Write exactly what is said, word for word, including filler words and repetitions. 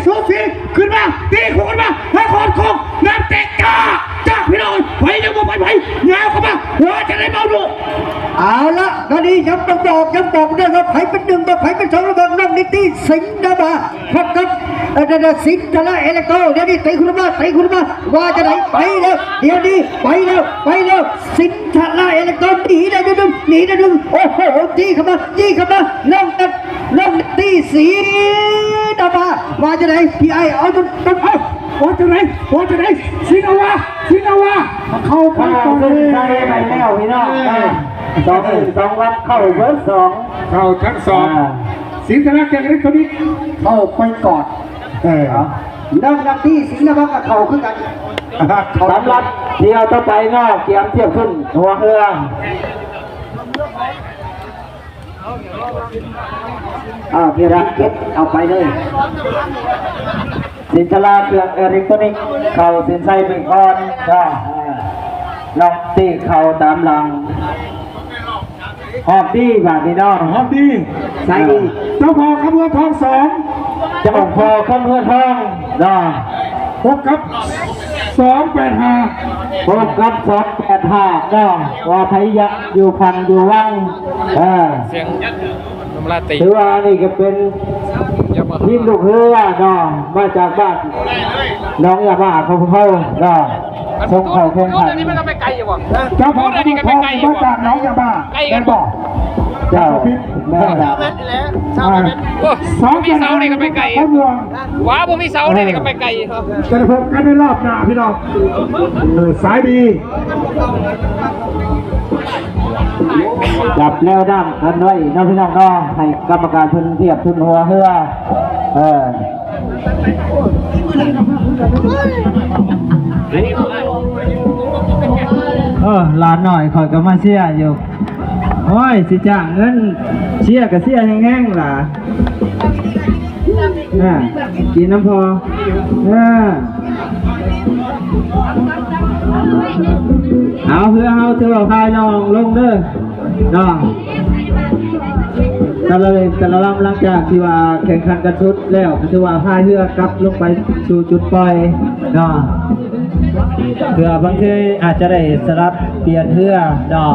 สูสีขึ้นมา ตีคู่ขึ้นมา นครโคง นักเตะจ้า จ้าพี่น้อง ไปเร็วไปไป ยาวเข้ามา ว่าจะได้เบาดู เอาละ ตอนนี้ยังต้องบอก ยังบอกเรื่องว่าไผเป็นหนึ่ง ว่าไผเป็นสอง แล้วบอกน้องนิตี้ สิงห์ดาบา พบกับ เอ่อ เดี๋ยวๆ สิงห์ธารา เอเลโก เดี๋ยวนี้ตีขึ้นมา ตีขึ้นมา ว่าจะไหน ไปแล้ว เดี๋ยวนี้ ไปแล้ว ไปแล้ว สิงห์ธารา เอเลโก หนีได้นิดนึง หนีได้นิดนึง โอ้โห จี้เข้ามา จี้เข้ามา ลงกัน ลงตี สิงห์ดาบา ว่าจะไหน พี่ไอ้ เอาจน จน เอา ว่าจะไหน ว่าจะไหน สิงห์ดาบา สิงห์ดาบา เข้าไปก่อนเลย ใส่ไปแล้วพี่น้อง เออ สองหนึ่งสองวัดเข้าเบอร์สอง เข้าทั้งสอง อ่า สิงห์ธารา จากอิเล็กทรอนิกส์ เข้าไปก่อน เออ เอา เริ่มนับที่สิงห์นครกับเขาคือกัน สำหรับเที่ยวต่อไปเนาะ เตรียมเทียบขึ้นหัวเฮือ อ่า เที่ยวที่เจ็ดเอาไปเลย สิงห์ธารา เครื่องอิเล็กทรอนิกส์ เข้าเส้นชัยไปก่อนจ้า อ่า น้องตี้เข้าตามหลัง ฮอดดีบาดนี้เนาะ ฮอดดี ใส่ดี เจ้าพ่อคำเฮือทองสอง เจ้าพ่อคำเฮือทองเนาะ พบกับสองแปดห้า พบกับสองแปดห้าเนาะ ว่าไผอยากอยู่พันอยู่วัง เออ เสียงน้ำลายตี ถือว่านี่ก็เป็น อย่ามา ทีมลูกเฮือเนาะ มาจากบ้านหนองยาบ้าของพวกเขาเนาะ ส่งเข้าแข่งขัน นี่มันก็ไปไกลอยู่บ่ เจ้าพ่อคำเฮือทองมาจากหนองยาบ้า ไกลกัน แม่นบ่ เจ้า แม่นครับ โอ้ สอง มีเสานี่ก็ไปไกล พ่อหลวง ว้า บ่มีเสานี่ก็ไปไกล จะได้พบกันในรอบหน้าพี่น้อง เออ สายดี จับแนวดั้งกันไว้เนาะพี่น้องเนาะ ให้กรรมการเพิ่นเทียบทุนหัวเฮือ เออ เออ หลานน้อยข้อยก็มาเชียร์อยู่ โอ้ย สิจ้างเงินเชียร์ก็เชียร์แฮงๆล่ะ อ่า กินน้ำพอ อ่า เอา เฮือเฮาถือว่าพายน้องลงเด้อ เนาะ แต่ละเลนแต่ละลำ หลังจากที่ว่าแข่งขันกันสุดแล้ว ก็ถือว่าพายเฮือกลับลงไปสู่จุดปล่อย เนาะ เพื่อบางทีอาจจะได้สลับเปลี่ยนเฮือ เนาะ